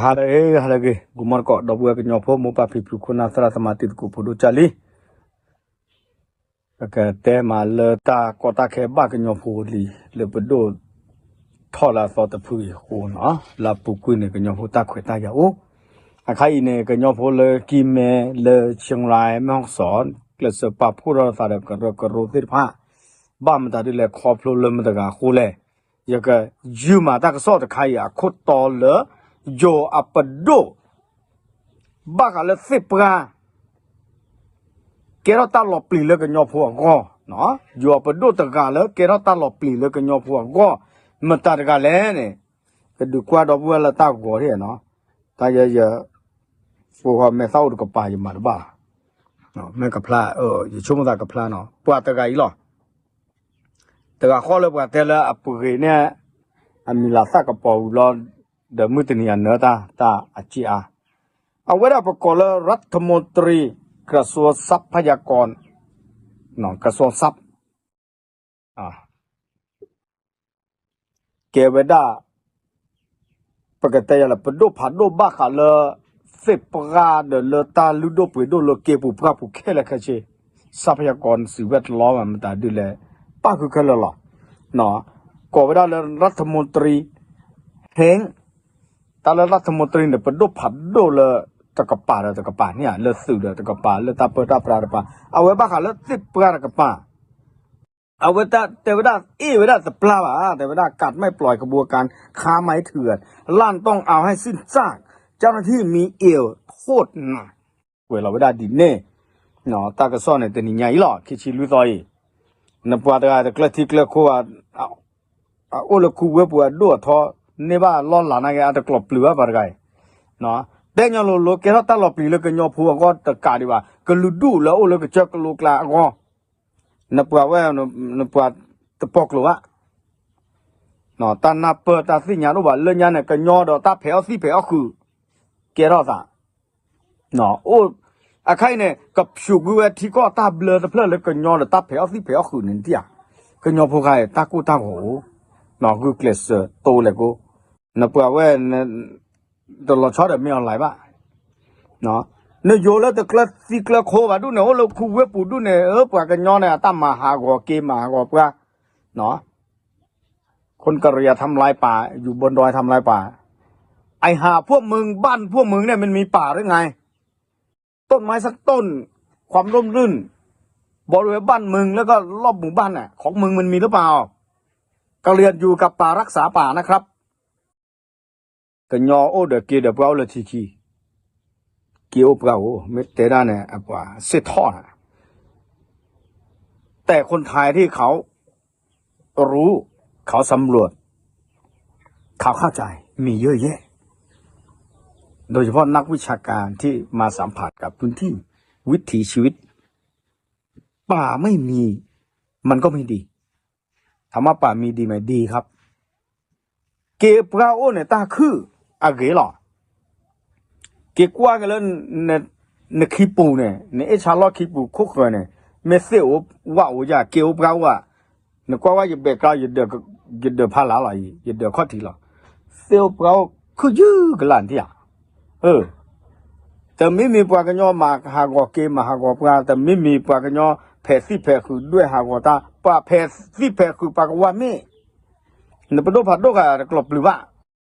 ဟါလၢအဂ့ၤ ဟါလၢအဂ့ၤ ဂီၤမီတကိး ဒီပုၢ်ဝဲၢ်ကညီဖိ မိၢ်ပၢ်ဖံဖု ခိၣ်နၢ်သရၣ်သမါ တံၤသကိးဖိဒိၣ်ကၢ်လံ. ပကတဲမးလၢတၢ်ကီတၢ်ခဲဘၣ်ကညီဖိလံ လၢပဒိၣ်ထီၣ်လၢအသီတဖုအံၤအဃိနီၤ, လၢအပူၤကွံာ်န့ၣ် ကညီဖိတၢ်ခွဲးတၢ်ယာ်အိၣ်. အခါအံၤန့ၣ် ကညီဖိလၢကံၢ်မဲ လၢ Chiang Rai မဲၣ်ဟီၣ်စီၣ် ကျဲးစၢးပာ်ဖှိၣ်ထီၣ်သးဒီးကရၢကရိသ့ၣ်တဖၣ် ဘၣ်မတၤဒ်လဲၣ် ခီဖျိလၢမတၤတဂၤအဃိလဲၣ်. ယကယုၢ်မးတၢ်ကစီၣ်တခါအံၤ အခိၣ်တီလၢ ယိၤအပဒိၣ် ဘၣ်ဃးလၢသ့ၣ်ပှၢ် ကဲထီၣ်တၢ်လီၤပျံၤလၢကညီဖိအဂီၢ်, ယိၤအပဒိၣ်တဂၤလၢကဲထီၣ်တၢ်လီၤပျံၤလၢကညီဖိအဂီၢ် မတၤတဂၤလဲၣ်န့ၣ်, ကဒုးကွၢ်ဒီပုၢ်ဝဲၢ်လၢတၢ်ဂီၤထံၣ်နီၤ, တၢ်ယဲယ ဖိဃီမဲာ်သၣ်အိၣ်တကပၤယမၤတဘၣ်လီၤ. မ့ၢ်ကဖျါ ယဆိကမိၣ်သးကဖျါနီၤ ပှၤတဂၤအံၤလီၤ. တဂၤဃီလၢပှၤတဲလၢအပှ့ၤန့ၣ် အမံၤလၤသၣ်ကပီၤဝံၤဘျီ ဒီးမုၢ်တနံၤအနၢတၢ် တၢ်အစ့အါ, အဝဲဒၣ်ပကိးလၢ รัฐมนตรี กระทรวงทรัพยากร กระทรวงทรัพย์ ကဲဝဲဒၣ် ပကတဲယၤလၢ ပဒိၣ်ဖးဒိၣ်ဘၣ်ဃးလၢ သ့ၣ်ပှၢ်ဒီးလၢတၢ်လုၢ်ဒိၣ်ပှ့ၤဒိၣ်လၢက့ပူၤပှၢ်ပူၤခဲလၢာ်ခဲဆ့, ทรัพยากรสิ่งแวดล้อม မတၤဒ်လဲၣ် ပၣ်ဃုာ်ခဲလၢာ်လီၤ. ကိးဝဲဒၣ်လၢ รัฐมนตรี ဟဲ တၢ်လၢ รัฐมนตรี န့ၣ် ပဒိၣ်ဖးဒိၣ်လၢတကပၤဒီးတကပၤန့ၣ်ဧါ, လၢသုးဒီးတကပၤ လၢတၢ်ပၢတၢ်ပြးတကပၤ, အဝဲဘၣ်ဃးလၢသ့ၣ်ပှၢ်တကပၤ အဝဲတၢ်တဲဝဲဒၣ် အ့ၣ်ဝဲဒၣ်တပျၢ်ဘၣ်, တဲဝဲဒၣ် กัดไม่ปล่อยขบวนการค้าไม้เถื่อน ลั่นต้องเอาให้สิ้นซาก เจ้าหน้าที่มีเอี่ยวโทษหนัก ကွဲးလီၤဝဲဒၣ်ဒ်န့ၣ်, တၢ်ကစီၣ်န့ၣ် တနံၤညါအံၤလီၤ ခံဆံလွံၢ်သီအံၤ, နပှၤတဂၤတကျၢၢ်ထံကျၢၢ်ခိၣ် အိၣ်လၢခူဝ့ၢ်ပူၤအဒိၣ်အထီ န့ၢ်ဘၣ်လီၢ်လၤနာ်က့ အတကျိၤပျုၤဘၣ်ပှၤတဂၤအံၤ, တဲညီလိၤလိၤ ကဲထီၣ်တၢ်လီၤပျံၤလၢကညီဖိအဂီၢ်တကးဒံးဘၣ်, ကလုာ်ဒူၣ်လၢအအိၣ်လၢကစၢၢ်ကလိကျါအဂီၢ်, နပှၤဝဲ နပှၤတပိာ်ကျိၤဘၣ်, တၢ်နၢ်ပၢၢ်တၢ်သ့ၣ်ညါတအိၣ်ဘၣ် လၢညါန့ၣ် ကညီဒီးတၢ်ဖဲးအီၣ်သံၣ်ဖဲးအီၣ်ဃုာ် ကဲထီၣ်သး အိၣ်, အခါအံၤန့ၣ် ကဖၠူးကွံာ်ဝဲထံကီၢ်တၢ်ဘျၢတဖျၢၣ်လၢကညီဒီးတၢ်ဖဲးအီၣ်သံၣ်ဖဲးအီၣ်ဃုာ်န့ၣ် နထံၣ်ဧါ, ကညီဖိခါအံၤ တၢ်ကိၢ်တၢ်ဂီၤအိၣ်, ဂုာ်ကျဲးစၢးတိလဲၤကိ, နပှၤဝဲ တလီၤဆီဒီးမ့ၢ်အီၤလၢၤဘၣ်, နယိၤလၢတကျၢၢ်သံကျၢၢ်ခိၣ်ဘၣ်ဒူၣ်န့ၣ် အိၣ်လၢခူဝ့ၢ်ပူၤဒူၣ်န့ၣ် အၢ ပှၤကညီန့ၣ် အတၢ်မၤဟးဂီၤက့ၤမၤဟးဂီၤပှၤ คนกะเหรี่ยงทำลายป่า อยู่บนดอยทำลายป่า ไอ้ห่าพวกมึง บ้านพวกมึงเนี่ยมันมีป่าหรือไง ต้นไม้สักต้น ความร่มรื่น บริเวณบ้านมึงแล้วก็รอบหมู่บ้านน่ะ ของมึงมันมีหรือเปล่า กะเหรี่ยงอยู่กับป่ารักษาป่านะครับ ကညီအိၣ်ဒီးက့ဒီးပှၤအိၣ်လၢထံခံ, က့အိၣ်ပှၤအိၣ် မ့ၢ်တဲဒၣ်န့ၣ် အပှၤစ့ၢ်ထီၣ်နၤ แต่คนไทยที่เขา รู้ เขาสำรวจ เขาเข้าใจ มีเยอะแยะ โดยเฉพาะนักวิชาการที่มาสัมผัสกับพื้นที่ วิถีชีวิต ป่าไม่มี มันก็ไม่ดี ถามว่าป่ามีดีไหม ดีครับ က့ပှၤအိၣ်န့ၣ် တၢ်ခုၣ်အဂ့ၤလီၤ. က့ၤကွၢ်က့ၤလၢ နခံပူၤန့ၣ် နအ့ၣ်ဆါလီၢ်ခံပူၤခိၣ်ဃၢၤန့ၣ် မ့ၢ်သ့ၣ်အိၣ်ဝၣ်အိၣ်ယၤ က့အိၣ်ပှၤအိၣ်ဧါ. နကွၢ်ဝဲယဘဲၣ်ကျါ ယဒၢးဖးလၢ်လီၤအံၤ ယဒၢးခီၣ်ထံးလီၤ. သ့ၣ်အိၣ်ပှၤအိၣ်ခုၣ်ယုၢ်ကလာ်နထံၣ်ဧါ. တမ့မ့ၢ်ပှၤကညီမၤဟးဂီၤက့ၤမၤဟးဂီၤပှၤ တမ့မ့ၢ်ပှၤကညီဖဲးသံၣ်ဖဲးဃုာ်ဒွဲၣ်ဟးဂီၤတၢ် ပှၤဖဲးသံၣ်ဖဲးဃုာ်ပှၤကဝါမ့ၢ် နပဒိၣ်ဖးဒိၣ်ဃာ်တကျိၤပျုၤဘၣ်.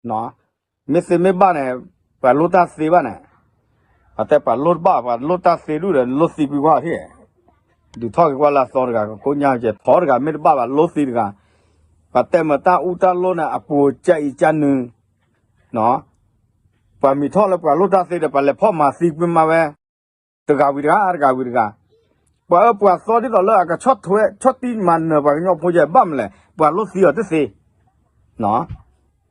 မ့ၢ်သ့မ့ၢ်ဘၣ်န့ၣ် ပှၤလိၣ်တၢ်သ့ဘၣ်န့ၣ် ပှၤတဲပှၤလိၣ်တဘၣ် ပှၤလိၣ်တၢ်သ့ဒူၣ်ဒီး လိၣ်သံကွံာ်ကွၢ်ထံၣ် ဒုးထီၣ်က့ၤကွၢ်လၢအသီတဂၤ ကကိညါကဲ ထီတဂၤ မ့ၢ်တဘၣ်ဘၣ် လိၣ်သံတဂၤ ပှၤတဲမၤတၢ်အူတၢ်လိၣ်န့ၣ် အပူၤကၢ်အံၤကၢ်နုၤ ပှၤမံၤထီၣ်လၢပှၤလိၣ်တၢ်သ့ဒီး ပှၤလဲၤဖီၣ်မၤသံကွံာ်မးဝဲ တဂၤဝံၤတဂၤ တဂၤဝံၤတဂၤ ပှၤအၢပှၤသီဒ်သိးလၢအကဆီၣ်ထွဲ ဆီၣ်တံၢ်မၤနၢၤပှၤကညီဖိယဲ ဘၣ်မလဲၣ် ပှၤလိၣ်သံအီၤတသ့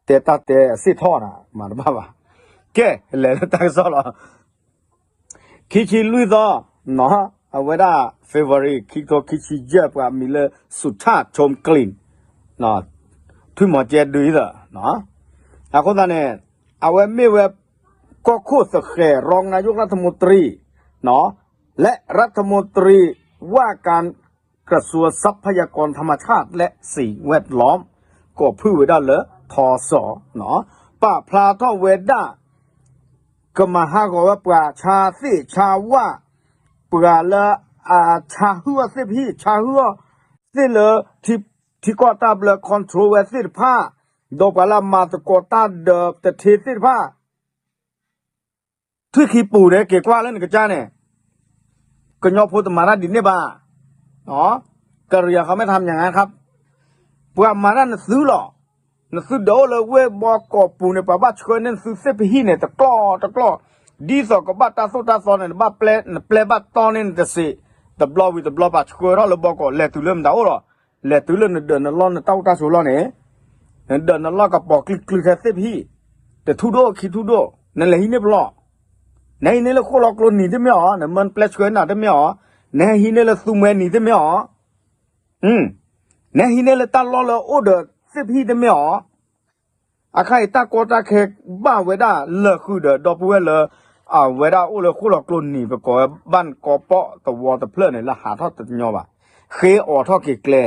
တဲတၢ်တဲအစ့ၢ်ထီၣ်နၤ မၤတဘၣ်ဘၣ်. ကဲ လဲၤလၢတၢ်ကစီၣ်လီၤ. ခံဆံလွံၢ်သီ အဝဲဒၣ် February ခံကထိခံဆံယဲၢ် ပှၤမံၤလၢ สุชาติ ชมกลิ่น ထွံၣ်မီၤကဲဒုးအံၤသၢ အဃိသတးန့ၣ် အဝဲမ့ၢ်ဝဲ ကီၢ်ခိၣ်သဃဲၤ รองนายกรัฐมนตรี และรัฐมนตรีว่าการกระทรวงทรัพยากรธรรมชาติและสิ่งแวดล้อม ကိးဖုၣ်ဝဲဒၣ်လၢ ทศ ပာ်ဖျါထီၣ်ဝဲဒၣ် ကမၤဟးဂီၤဝဲပှၤဆါသ့ၣ်ဆါဝၣ်, ပှၤလၢအဆါဟုၣ်အီၣ်သ့ၣ်ပဟံၣ် ဆါဟုၣ်အီၣ်သ့ၣ်လၢ ထံကီၢ်တၢ်ဘျၢ control ဝဲသ့ၣ်တဖၣ်, ဒီးပှၤလၢအမၤသကိးတၢ်ဒီးတထ့သ့ၣ်တဖၣ် ထွံၣ်ခံပူၤန့ၣ် က့ၤကွၢ်လၢနကစၢ်န့ၣ်, ကညီဖိတမၤတၢ်ဒ်န့ၣ်ဘၣ်, ကရံယၤဃီမဲထါမညါငါခါ, ပှၤမၤတၢ်နသုလီၤ, နသုဒၢးအိၣ်လၢဝ့ၢ်ဘီကီးပူၤန့ၣ် ပှၤဘၣ်ဆှၢန့ၢ်နသုသ့ၣ်ပဟံၣ်န့ၣ် တကျီၢ်တကျီၢ်, ဒ်သိးကဘၣ်တၢ်သိၣ်တၢ်သီန့ၣ် နဘၣ်ပျဲ နပျဲဘၣ်တီန့ၢ်နတစ့း, တဘျီဝံၤတဘျီပှၤဆှၢထီၣ်လၢဘီကီး လဲၤတုၤလၢမတၤအိၣ်လီၤ, လဲၤတုၤလၢနဒၢးနလီၢ်နတၢ်အိၣ်တၢ်ဆိးလီၢ်န့ၣ် နဒၢးနလီၢ်ကပီၤကျံကျုခဲသ့ၣ်ပဟံၣ်, တထူၣ်ဒိၣ်ခံထူၣ်ဒိၣ်, နလဲၤဟံးန့ၢ်ပလီၢ်, နဟံးန့ၢ်လၢဃိၣ်လီၤကျိနံၤတမ့ၢ်အီၤ, နမၢနပျဲဆှၢနၤတမ့ၢ်အီၤ, နဟံးန့ၢ်လၢသူမှဲနံၤတမ့ၢ်အီၤ, နဟံးန့ၢ်လၢတၢ်လီၢ်လၢအိၣ်ဒီးသ့ၣ်ပဟံၣ်တမ့ၢ်အီၤ, အခါအံၤတၢ်ကီတၢ်ခဲဘၣ်ဝဲဒၣ်လၢာ်ဃုာ်ဒီး ဒီပုၢ်ဝဲၢ်လၢ အဝဲဒၣ်အိၣ်လၢဃိၣ်လီၤကျိနံၤ ပကိးဝဲဘၣ်ကီပီၣ်သဝီတဖျၢၣ်န့ၣ် လၢဟးထီၣ်တညီဘၣ်, ဃ့အီးထီၣ်က့ၤကျဲ,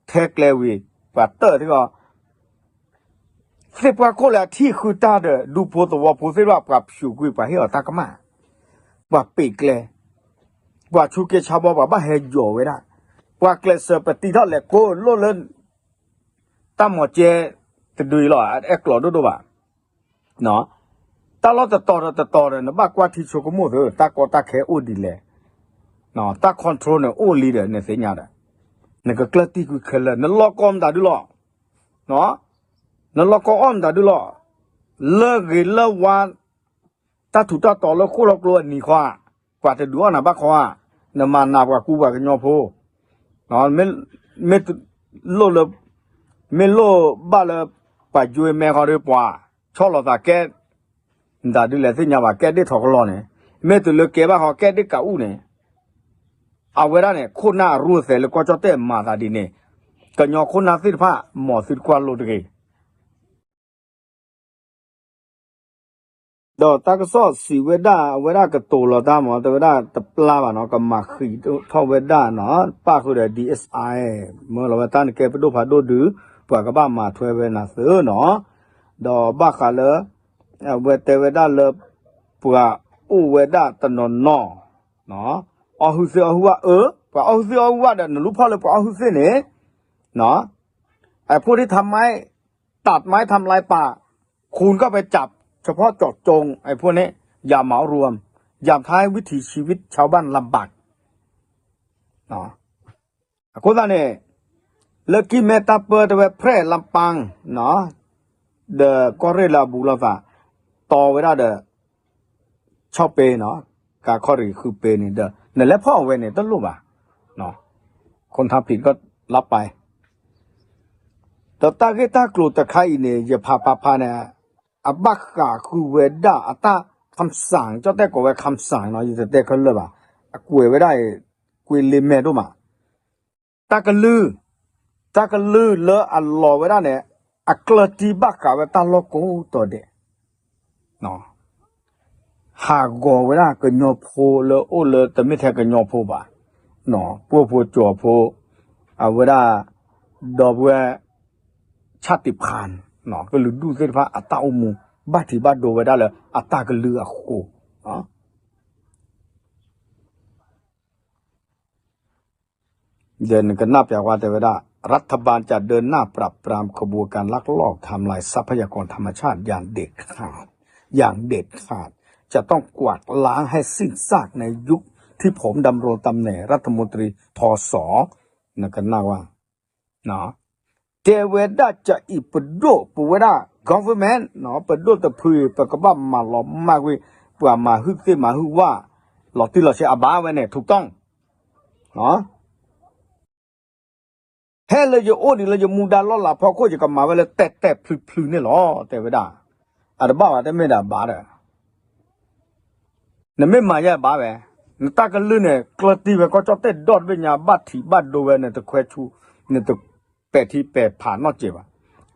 ထဲကျဲဝံၤ ပှၤတၢၢ်သ့ၣ်ကီး သ့ၣ်ပှၢ်ခိၣ်လၢအထံၣ်ဃုတၢ်ဒီး ဒူဖိသဝီဖိသ့ၣ်တဖၣ် ပှၤဖျိးကွံာ် ပှၤဟ့ၣ်အီၤတၢ်ကမၣ်, ပှၤပ့းကျဲ, ပှၤဆူးက့ဆါဘီ ပှၤဘၣ်ဟဲယီၤဝဲဒၣ်, ပှၤကျဲးစၢးပတံထီၣ်လဲၤကိးလိၣ်လၢ တၢ်မီၤကဲ တဒုအံၤလီၤ အဲၣ်ကျိးဒိၣ်ဒိၣ်ဘၣ်, တၢ်လီၢ်တတီၤဒီးတတီၤဒီး နဘၣ်ကွၢ်ထံဆိကမိၣ်သု တၢ်ကီတၢ်ခဲအိၣ်ဒ်လဲၣ်, တၢ် control န့ၣ်အိၣ်လံဒီး နသ့ၣ်ညါဒီး နကကျၢၢ်တံၢ်ကွံာ်ခဲလၢာ် နလီၢ်ကီမတၤဒုလီၤ, နလီၢ်ကီအီၣ်မတၤဒုလီၤ, လၢဂ့ၤလၢဝါ တၢ်ထူးတၢ်တီၤလၢဃိၣ်လီၤကျိအနံၤဃီဧါ, ပှၤတဒုးအီၣ်နၤဘၣ်ခီဧါ, နမၤနးပှၤကူပှၤကညီဖိ, မ့ၢ်လိၣ်လၢ မ့ၢ်လိၣ်ဘၣ်လၢ ပှၤယွ့မဲခီဒီးပှၤ ဆီၣ်လီၤသးကဲ မတၤဒုလဲၣ်သ့ၣ်ညါဘၣ် ကဲဒ့ၣ်ထီၣ်ကလီၤန့ၣ်, မ့ၢ်တုၤလၢကဲဘၣ်ဃီကဲဒ့ၣ်ကးအူၣ်န့ၣ်, အဝဲဒၣ်န့ၣ် ခိၣ်နၢ်အရူၢ်အသဲးလၢကီၢ်ကၠီၣ်တဲၣ်မၤသးဒ်န့ၣ်, ကညီခိၣ်နၢ်သ့ၣ်တဖၣ် မ်သုတကွၢ်လိတဂ့ၤ ဒီးတၢ်ကစီၣ်စံးဝဲဒၣ် အဝဲဒၣ်ကတိၤလီၤတၢ်မး တဲဝဲဒၣ်တပျၢ်ဘၣ်နီၤ ကမၤဃံးထီၣ်ဝဲဒၣ်နီၤ ပၣ်ဃုာ်ဒီး DSI မၢလီၤဝဲတၢ်န့ၣ်ကဲပဒိၣ်ဖးဒိၣ်ဒုး ပှၤကဘၣ်မၤထွဲဝဲနၤသုနီၤ, ဒီးဘၣ်ဃးလၢ အဝဲတဲဝဲဒၣ်လၢ ပှၤအိၣ်ဝဲဒၣ်တနီၤနီၤ အီၣ်ဟုၣ်သ့ၣ်အီၣ်ဟုၣ်ဝၣ်အၢ ပှၤအီၣ်ဟုၣ်သ့ၣ်အီၣ်ဟုၣ်ဝၣ်ဒီး နလူၤဖီၣ်လၢပှၤအီၣ်ဟုၣ်သ့ၣ်န့ၣ် ไอ้พวกที่ทำไม้ตัดไม้ทำลายป่า คุณก็ไปจับเฉพาะเจาะจงไอ้พวกนี้ อย่าเหมารวม อย่าทำให้วิถีชีวิตชาวบ้านลำบาก အဃိသတးန့ၣ် လၢကံၢ်မဲတၢ်ပၢတဝဲ ဖရဲၣ်လပန်း ဒီးကီၢ်ရ့ၣ်လၢအဘူးလိာ်သး တီဝဲဒၣ်ဒီး ဆီၣ်ပ့နီၤ ကါခီၣ်ရံၣ်ဃုပ့န့ၣ်ဒီး နလဲၤဖီၣ်အဝဲန့ၣ်တလိၣ်ဘၣ် คนทำผิดก็รับไป ဒီးတၢ်ဂ့ၢ်တၢ်ကျိၤတခါအံၤန့ၣ် ယဖးဖးဖးန့ၣ် အဘၣ်ဃးဃုာ်ဝဲဒၣ်အတၢ် คำสั่ง ကၠီၣ်တဲၣ်ကိးဝဲ คำสั่ง နီၤ ယတတဲခဲလၢာ်ဘၣ် အကွဲးဝဲဒၣ်အံၤ ကွဲးလ့မဲာ်ဒိၣ်မး တၢ်ကလုၢ်, တၢ်ကလုၢ်လၢအလီၤဝဲဒၣ်န့ၣ် အကျၢၤတံၢ်ဘၣ်ဃးဝဲတၢ်လီၢ်ကိးတီၤဒဲး, ဟးဂီၤဝဲဒၣ်ကညီဖိလၢအိၣ်လၢတမ့ၢ်ထဲကညီဖိဘၣ်, ပှိၢ်ဖိကၠီၤဖိ, အဝဲဒၣ် ဒီပုၢ်ဝဲၢ် ဆၣ်တံၣ်ဖၣ် ကလုာ်ဒူၣ်သ့ၣ်တဖၣ်အတၢ်အိၣ်မူ ဘၣ်ထံးဘၣ်ဒိဝဲဒၣ်လၢအတၢ်ကလုၢ်အဃိ ဒီးနကနၢ်ပၢၢ်ဝဲတဲဝဲဒၣ် รัฐบาลจะเดินหน้าปราบปรามขบวนการลักลอบทำลายทรัพยากรธรรมชาติอย่างเด็ดขาด อย่างเด็ดขาด จะต้องกวาดล้างให้สิ้นซากในยุคที่ผมดำรงตำแหน่งรัฐมนตรี ทส နကနၢ်ဝဲ တဲဝဲဒၣ် ကၠအံၤပဒိၣ် ပဝဲဒၣ် government ပဒိၣ်တဖုအံၤ ပကဘၣ်မၤလီၤမၢ်ကွံာ် ပှၤမၤဟုၣ်သ့ၣ်မၤဟုၣ်ဝၣ် လီၤတံၢ်လီၤဆဲးအဘၣ်ဝဲန့ၣ် ထုးတီၢ် ဟဲလၢယအိၣ်ဒံးလၢယမူဒါလီၢ်လၤဖီခိၣ် ယကမၤဝဲလၢတဲာ်တဲာ်ဖျုးဖျုးန့ၣ်လီၤ တဲဝဲဒၣ် အတဘၣ်ဘၣ်တမ့ၢ်ဒၣ်ဘၣ်ဒီး နမ့ၢ်မၤယဲဘၣ်ဝဲ နတၢ်ကလုၢ်န့ၣ် ကျၢၤတံၢ်ဝဲကီၢ်ကၠီၣ်တဲၣ်ဒီတဘ့ၣ်ညါ ဘၣ်ထံးဘၣ်ဒိဝဲ နတခွဲဆူ နတပဲာ်ထံပဲာ်ဖးနီတစဲးဘၣ်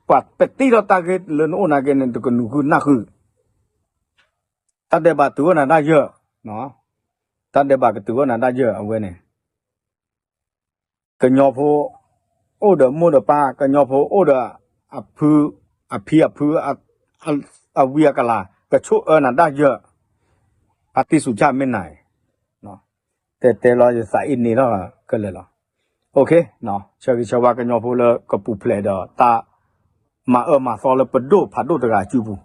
ပှၤပတံထီၣ်တၢ်ဂ့ၢ်လၢနအိၣ်နာ်က့န့ၣ် နတကနုာ်ဃုနၢ်ဃု တၢ်ဒဲးဘးတုၤအိၣ်နၤဒၣ်ယၢၢ် တၢ်ဒဲးဘးကတုၤအိၣ်နၤဒၣ်ယၢၢ်အဝဲန့ၣ် ကညီဖိ အိၣ်ဒီးမိၢ်ဒီးပၢ် ကညီဖိအိၣ်ဒီး အဖု အဖံအဖု အဝံအကလၤ ကဆိၣ်အၢနၤဒၣ်ယၢၢ် အတံၢ်စူၤဆၣ်မ့ၢ်နၤအံၤ တဲတဲလီၤယသးအ့န့ထီၣ်ကလဲာ်လီၤ. ဆၢဂ့ၤဆၢဝါကညီဖိလၢကပူၤဖျဲးဒီးတၢ် မၤအၢမၤသီလၢပဒိၣ်ဖးဒိၣ်တဂၤအစုပူၤ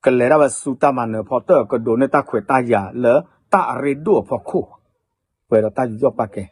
ကလဲၤဒၣ်ဝဲဆူတၢ်မၤနၢၤဖီတၢၣ် ကဒိးန့ၢ်တၢ်ခွဲးတၢ်ယာ်လၢတၢ်အရ့ဒိၣ်အဖီခိၣ် ပှဲၤဒီးတၢ်ယူးယီၣ်ပာ်ကဲ